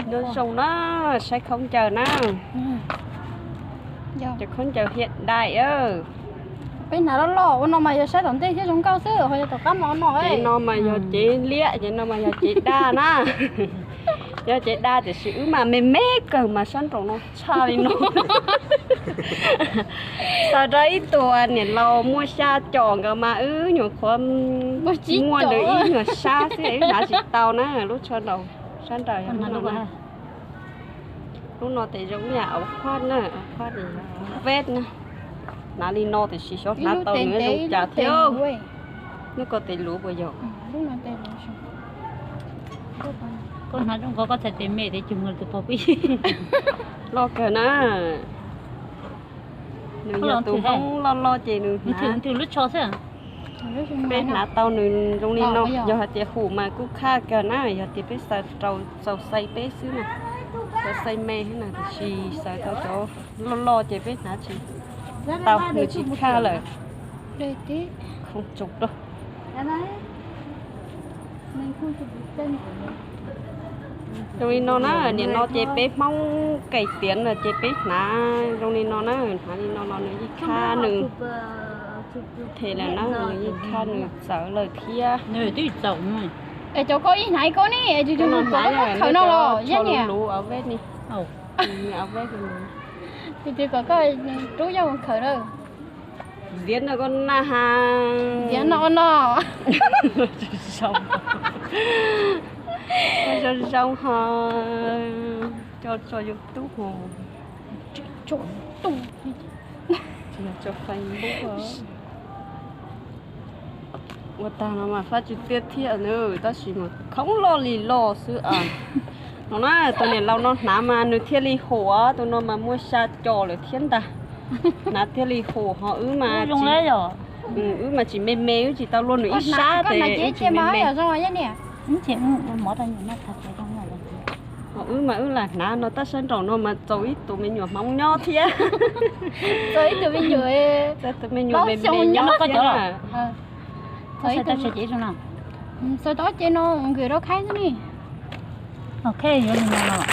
Nyob zoo na, saib khaub ncaws na. Cov khaub ncaws hiện đại. Peb hnav loj loj ua no mas yog saib tom ntej thiaj zoo nkauj xwb, ho yog tom qab no no. Cev no mas yog cev liab, cev no mas yog cev daj na. Yog cev daj tiam sis wb mas me me kawg mas sab nraum no tshaj li no. Xav rau ib tug niam laus muaj xya caum nkawd mas wb nyuam qhuav muaj li ib nyuag sab xwb, wb hnav tsis tau na, lub tsho nraud, sab nraud yog lub no. Lub no tes zoo ib yam áo khoác na, áo khoác vest na. Hnav li no tiam sis xyov hnav tau nws zoo cas thiab. Hnub ko tes luv puas yog? Koj hnav zoo ko koj txhais tes me tes cug tus pog pib. Loj kawg na. Nws yog tus Hmoob loj loj ces nws hnav. Peb hnav tau nws zoo li no, yog hais tias hum mas kuj khaj kawg na, yog tias peb xaws rau txaus size peb xwb na, xaws size me xwb na, tiam sis xaws tau cov loj loj ces peb hnav tsis tau, nws tsis khaj lawm. Khoom tsum rau. Zoo li no na, nim no ces peb Hmoob kais tiav na ces peb hnav zoo li no na, hnav li no los nws yeej khaj nws. Them lawm na, nws yeej khaj nws txawv lawm thiab. Es cov koj ib hnav ib kob ne, es tus tus koj khaws no los yog niam. Tus tus koj koj rub yog khaws na. Ziab no koj na ha. Ziab no no. Zoo zoo ho. Tso tso YouTube ho. Tso Facebook. Ua tag no mas fab tsis tiaj thiab na, tab sis mas khoob loj li loj xwb. No na, tus niam laus no hnav mas nws thiaj li hum, tus no mas muaj xya caum lawm thiab ntag. Hnav thiaj li hum ho wb mas, wb mas tsis me me, wb tsis tau luaj nws ib sab tes wb tsis me me. Ho wb mas wb lam hnav no tab sab nraum no mas txaus ib tug me nyuam Hmoob nyob thiab. Txaus ib tug me nyuam, txaus ib tug me nyuam me me nyob thiab na. Xaws tau ces no nkws rau khaib xwb ne. Ok, yuav li no los.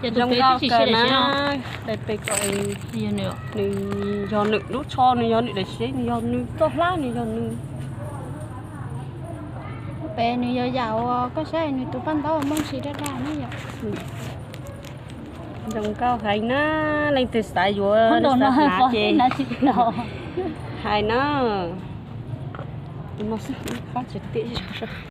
Ces zoo nkauj kawg na. Daim pes ko nws yog nws lub tsho, nws yog nws daim siab, nws yog nws txoj hlab, nws yog nws. Pem nws yog yam uas koj saib nws tus paj ntaub Hmoob tsis daj daj ne yom. Zoo nkauj heev na, leej twg xav yuav xav hnav ces hais na. Fab tsis tiaj.